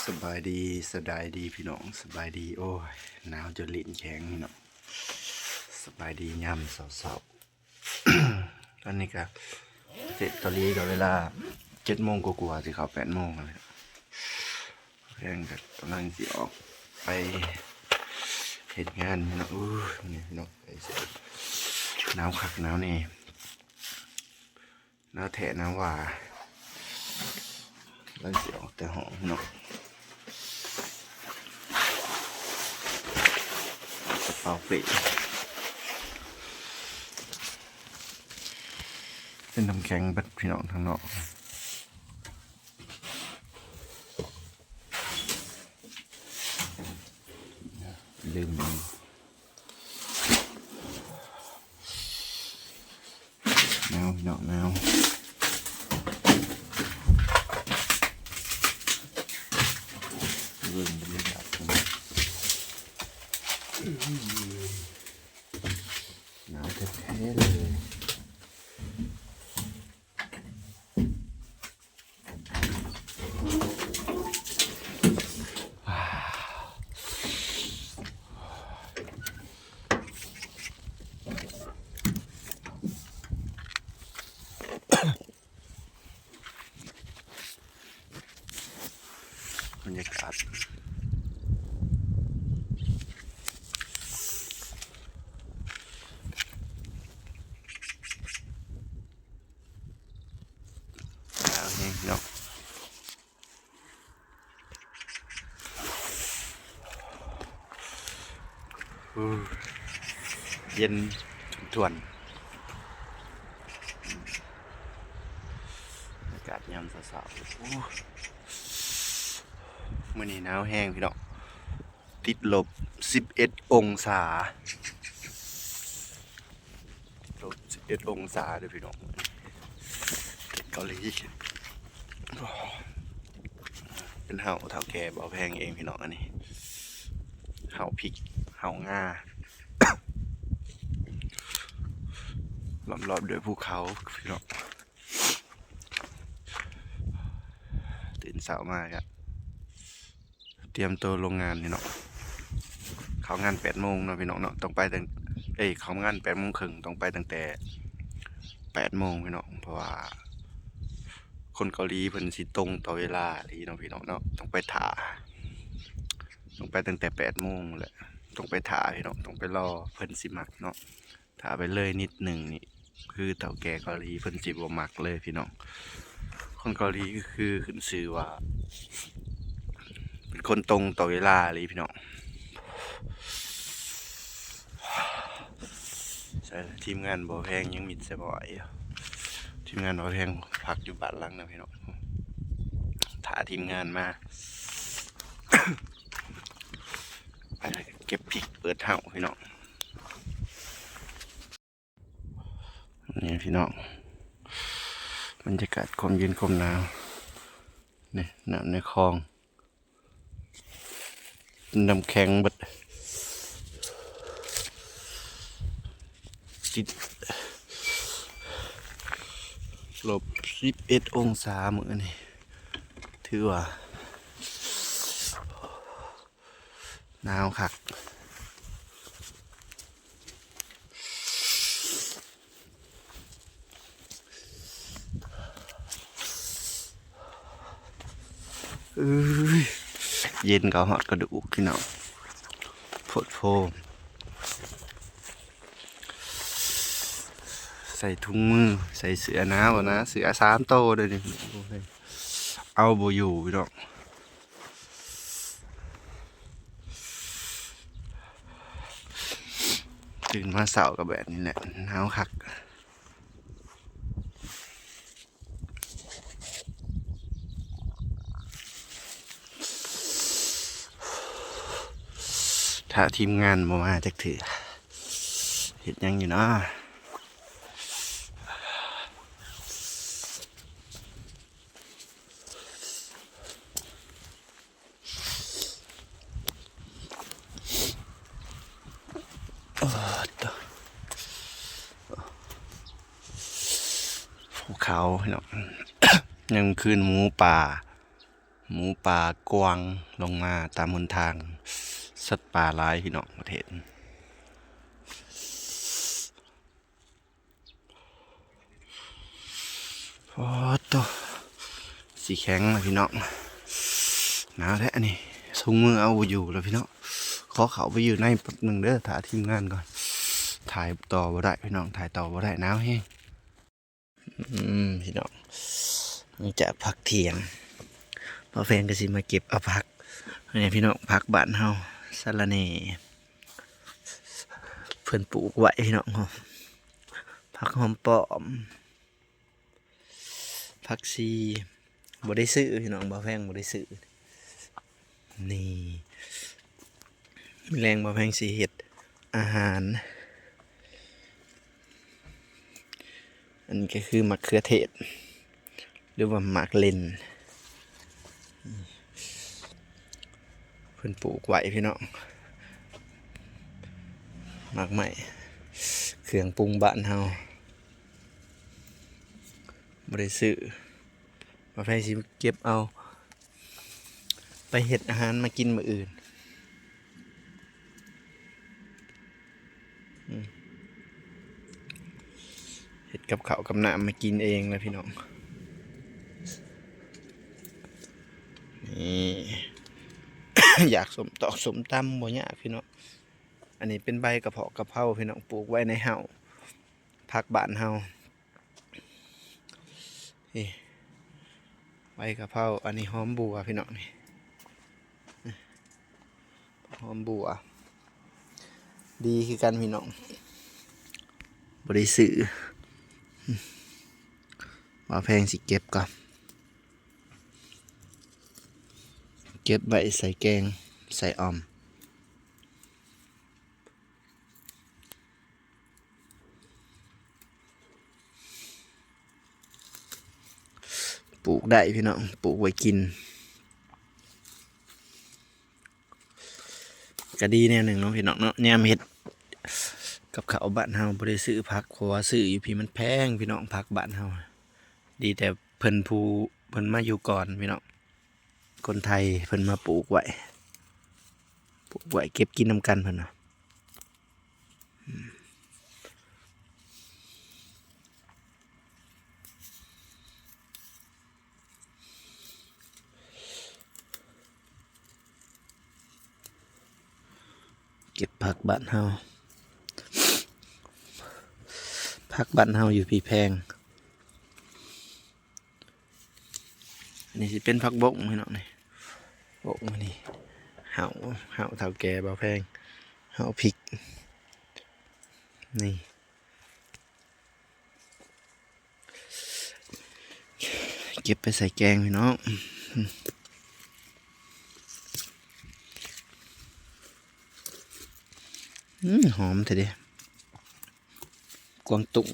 ສະບາຍດີ ສະບາຍດີພີ່ນ້ອງ ສະບາຍດີ. ໂອ້ຍ ໜາວຈົນຫຼິ້ນແຂງພີ່ນ້ອງ. ສະບາຍດີຍາມເຊົ້າໆ. ຕອນນີ້ກະປະເທດເກົາຫຼີກະເວລາເຈັດໂມງກວ່າໆ ຊິເຂົ້າແປດໂມງແລ້ວ. ແພງກະກຳລັງຊິອອກໄປເຮັດງານພີ່ນ້ອງ. ໂອ້ຍ ນີ້ພີ່ນ້ອງ ໃສ່ເສື້ອ ໜາວຄັກໜາວແນ່. ໜາວແທ້ໜາວວ່າ ກຳລັງຊິອອກແຕ່ຫ້ອງເນາະ. ກະເປົາເປ້ ເປັນນ້ຳແຂງເບິດພີ່ນ້ອງທາງນອກ. ລືມ ໜາວພີ່ນ້ອງ ໜາວ. ເບິ່ງບັນຍາກາດ ໜາວແທ້ໆເລີຍ. ບັນຍາກາດ ໜາວແຮງເນາະ. ໂອ້ ເຢັນຖ້ວນໆ ອາກາດຍາມເຊົ້າໆ. ໂອ້ ມື້ນີ້ໜາວແຮງພີ່ນ້ອງ ຕິດລົບສິບເອັດອົງສາ. ລົບສິບເອັດອົງສາເດີພີ່ນ້ອງ ເກົາຫຼີ. ເປັນເຫົ້າເຖົ້າແກ່ບໍ່ແພງເອງພີ່ນ້ອງ. ອັນນີ້ເຫົ້າພິກ ເຫົ້າງາ ລ້ອມລອບດ້ວຍພູເຂົາພີ່ນ້ອງ. ຕື່ນເຊົ້າມາກະ ຕຽມໂຕລົງງານພີ່ນ້ອງ. ເຂົ້າງານແປດໂມງເນາະພີ່ນ້ອງເນາະ ຕ້ອງໄປຕັ້ງ ເອີຍ ເຂົ້າງານແປດໂມງເຄິ່ງ ຕ້ອງໄປຕັ້ງແຕ່ແປດໂມງພີ່ນ້ອງ ເພາະວ່າຄົນເກົາຫຼີເພິ່ນຊິຕົງຕໍ່ເວລາອີ່ຫຼີເນາະພີ່ນ້ອງເນາະ. ຕ້ອງໄປຖ້າ ຕ້ອງໄປຕັ້ງແຕ່ແປດໂມງແຫຼະ ຕ້ອງໄປຖ້າພີ່ນ້ອງ ຕ້ອງໄປລໍເພິ່ນຊິມັກເນາະ. ຖ້າໄປເລີຍນິດໜຶ່ງນີ້ ຄືເຖົ້າແກ່ເກົາຫຼີເພິ່ນຊິບໍ່ມັກເລີຍພີ່ນ້ອງ. ຄົນເກົາຫຼີຄືຂຶ້ນຊື່ວ່າເປັນຄົນຕົງຕໍ່ເວລາອີ່ຫຼີພີ່ນ້ອງ. ໃສ່ລະ ທີມງານບໍ່ແພງຍັງມິດໃສ່ບໍ່ໄຫວ. ທີມງານບໍ່ແພງພັກຢູ່ບ້ານຫຼັງນະພີ່ນ້ອງ ຖ້າທີມງານມາ. ໄປແລ້ວກະເກັບພິກເປີດເຫົ້າພີ່ນ້ອງ. ນີ້ພີ່ນ້ອງ ບັນຍາກາດຄວາມເຢັນຄວາມໜາວ ນີ້ນ້ຳໃນຄອງ ນ້ຳແຂງເບິດ ຕິດລົບສິບເອັດອົງສາມື້ນີ້ ຖືວ່າ ໜາວຄັກ. ເອີຍ ເຢັນເຂົ້າຮອດກະດູກພີ່ນ້ອງ ໂພດໂພ. ໃສ່ຖົງມື ໃສ່ເສື້ອໜາວນະ ເສື້ອສາມໂຕເດີນີ້ ເອົາບໍ່ຢູ່ພີ່ນ້ອງ. ຕື່ນມາເຊົ້າກະແບບນີ້ແຫຼະ ໜາວຄັກ. ຖ້າທີມງານບໍ່ມາຈັກເທື່ອ ເຮັດຫຍັງຢູ່ເນາະ. ພູເຂົາພີ່ນ້ອງ ຍັງຄືນໝູປ່າ ໝູປ່າກວາງລົງມາຕາມຫົນທາງ. ສັດປ່າຫຼາຍພີ່ນ້ອງ ປະເທດ. ໂອ້ໂຕ ຊິແຂງລະພີ່ນ້ອງ. ໜາວແທ້ອັນນີ້ ຊຸງມືເອົາບໍ່ຢູ່ລະພີ່ນ້ອງ. ຂໍເຂົ້າໄປຢູ່ໃນແປັບໜຶ່ງເດີ ຖ້າທີມງານກ່ອນ. ຖ່າຍຕໍ່ບໍ່ໄດ້ພີ່ນ້ອງ ຖ່າຍຕໍ່ບໍ່ໄດ້ ໜາວແຮງ. ອືມ ພີ່ນ້ອງ ຫຼັງຈາກພັກທ່ຽງ ບ່າວແພງກໍຊິມາເກັບເອົາຜັກນີ້ພີ່ນ້ອງ. ຜັກບ້ານເຮົາ ສະລະແໜ່ ເພິ່ນປູກໄວ້ພີ່ນ້ອງ. ຜັກຫອມປ້ອມ ຜັກຊີ ບໍ່ໄດ້ຊື້ພີ່ນ້ອງ ບ່າວແພງບໍ່ໄດ້ຊື້. ນີ້ ມື້ແລງບ່າວແພງຊິເຮັດອາຫານ. ອັນນີ້ກໍຄືໝາກເຂືອເທດ ຫຼືວ່າໝາກເລັ່ນ ເພິ່ນປູກໄວ້ພີ່ນ້ອງ. ໝາກໄມ້ ເຄື່ອງປຸງບ້ານເຮົາ ບໍ່ໄດ້ຊື້. ບ່າວແພງຊິເກັບເອົາໄປເຮັດອາຫານມາກິນມື້ອື່ນ. ອືມ ເຮັດກັບເຂົ້າກັບນ້ຳມາກິນເອງລະພີ່ນ້ອງ. ນີ້ ຢາກສົ້ມຕອກສົ້ມຕຳບໍ່ຍາກພີ່ນ້ອງ. ອັນນີ້ເປັນໃບກະເພາະກະເພົາພີ່ນ້ອງ ປູກໄວ້ໃນເຮົາ ຜັກບ້ານເຮົາ. ນີ້ ໃບກະເພົາ ອັນນີ້ຫອມບົ່ວພີ່ນ້ອງ ນີ້ ຫອມບົ່ວ ດີຄືກັນພີ່ນ້ອງ ບໍ່ໄດ້ຊື້. ບ່າວແພງຊິເກັບກ່ອນ ເກັບໄວ້ໃສ່ແກງ ໃສ່ອ່ອມ. ປູກໄດ້ພີ່ນ້ອງ ປູກໄວ້ກິນ ກະດີແນວໜຶ່ງເນາະພີ່ນ້ອງເນາະ. ຍາມເຮັດກັບເຂົ້າບ້ານເຮົາບໍ່ໄດ້ຊື້ຜັກ ເພາະວ່າຊື້ຢູ່ພີ້ມັນແພງພີ່ນ້ອງ ຜັກບ້ານເຮົາ. ດີແຕ່ເພິ່ນຜູ້ ເພິ່ນມາຢູ່ກ່ອນພີ່ນ້ອງ ຄົນໄທເພິ່ນມາປູກໄວ້ ປູກໄວ້ເກັບກິນນຳກັນເພິ່ນວ່າ. ເກັບຜັກບ້ານເຮົາ ຜັກບ້ານເຮົາຢູ່ພີ້ແພງ. ອັນນີ້ຊິເປັນຜັກບົ້ງພີ່ນ້ອງ ນີ້ບົ້ງນີ້ ເຫົາ ເຫົາເຖົ້າແກ່ບ່າວແພງ ເຫົາພິກ ນີ້ ເກັບໄປໃສ່ແກງພີ່ນ້ອງ. ອືມ ຫອມແທ້ເດ ກວາງຕຸ້ງ.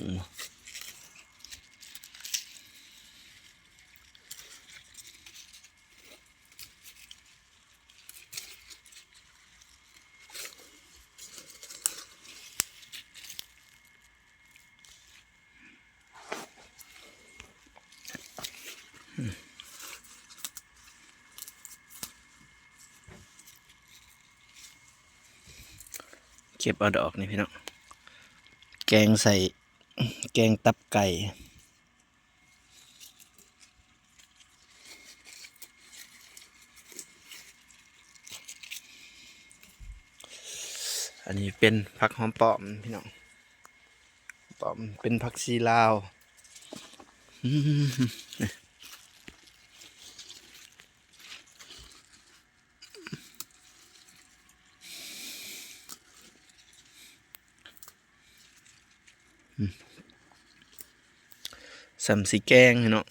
ເກັບເອົາດອກນີ້ພີ່ນ້ອງ ແກງໃສ່ ແກງຕັບໄກ່. ອັນນີ້ເປັນຜັກຫອມປ້ອມພີ່ນ້ອງ ປ້ອມ ເປັນຜັກຊີລາວ. ສ່ຳຊິແກງເນາະ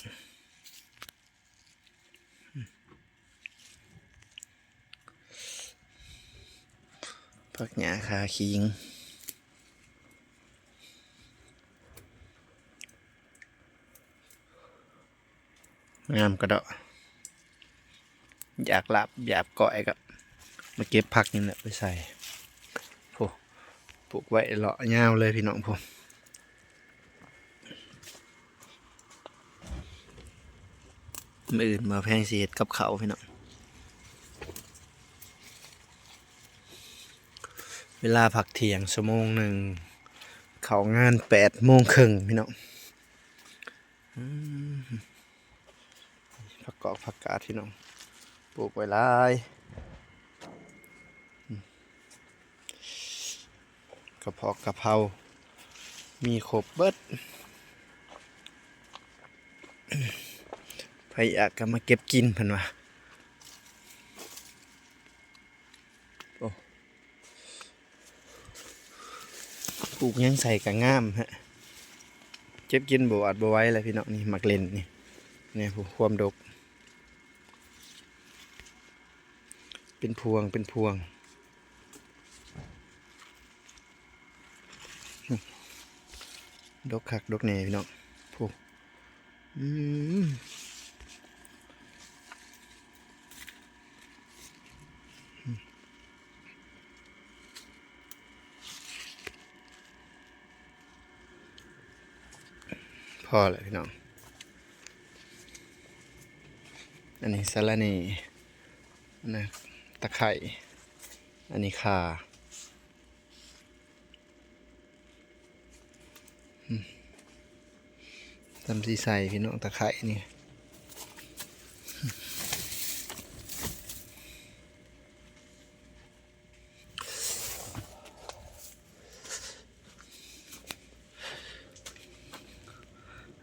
ຜັກຫຍ້າຂາຂີງ. ງາມກະເດາະ ຢາກລາບຢາກກ້ອຍກະມາເກັບຜັກນີ້ແຫຼະໄປໃສ່. ໂອ້ ປູກໄວ້ເລາະຍາວເລີຍພີ່ນ້ອງ ໂອ້. ມື້ອື່ນບ່າວແພງຊິເຮັດກັບເຂົ້າພີ່ນ້ອງ. ເວລາພັກທ່ຽງຊົ່ວໂມງໜຶ່ງ ເຂົ້າງານແປດໂມງເຄິ່ງພີ່ນ້ອງ. ອືມ ຜັກກອກຜັກກາດພີ່ນ້ອງ ປູກໄວ້ຫຼາຍ. ກະເພາະກະເພົາ ມີຄົບເບິດ. ໃຜຢາກກະມາເກັບກິນເພິ່ນວ່າ. ໂອ້ ປູກຫຍັງໃສ່ກະງາມຮະ. ເກັບກິນບໍ່ຫວາດບໍ່ໄຫວແລ້ວພີ່ນ້ອງ. ນີ້ໝາກເລັ່ນນີ້ ນີ້ ຄວາມດົກ ເປັນພວງເປັນພວງ. ດົກຄັກດົກແນ່ພີ່ນ້ອງ. ໂອ້ ອືມ ພໍແລ້ວພີ່ນ້ອງ. ອັນນີ້ສະລະແໜ່ ອັນນັ້ນຕະໄຄ ອັນນີ້ຂ່າ. ອືມ ສ່ຳຊິໃສ່ພີ່ນ້ອງ ຕະໄຄນີ້.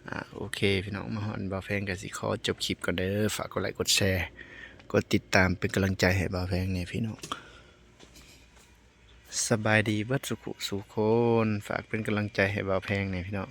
ອາ ໂອເຄພີ່ນ້ອງ ມາຮອດບ່າວແພງກະຊິຂໍຈົບຄລິບກ່ອນເດີ. ຝາກກົດໄລກົດແຊ ກົດຕິດຕາມເປັນກຳລັງໃຈໃຫ້ບ່າວແພງແດ່ພີ່ນ້ອງ. ສະບາຍດີເບິດສູ່ຜູ້ສູ່ຄົນ ຝາກເປັນກຳລັງໃຈໃຫ້ບ່າວແພງແດ່ພີ່ນ້ອງ.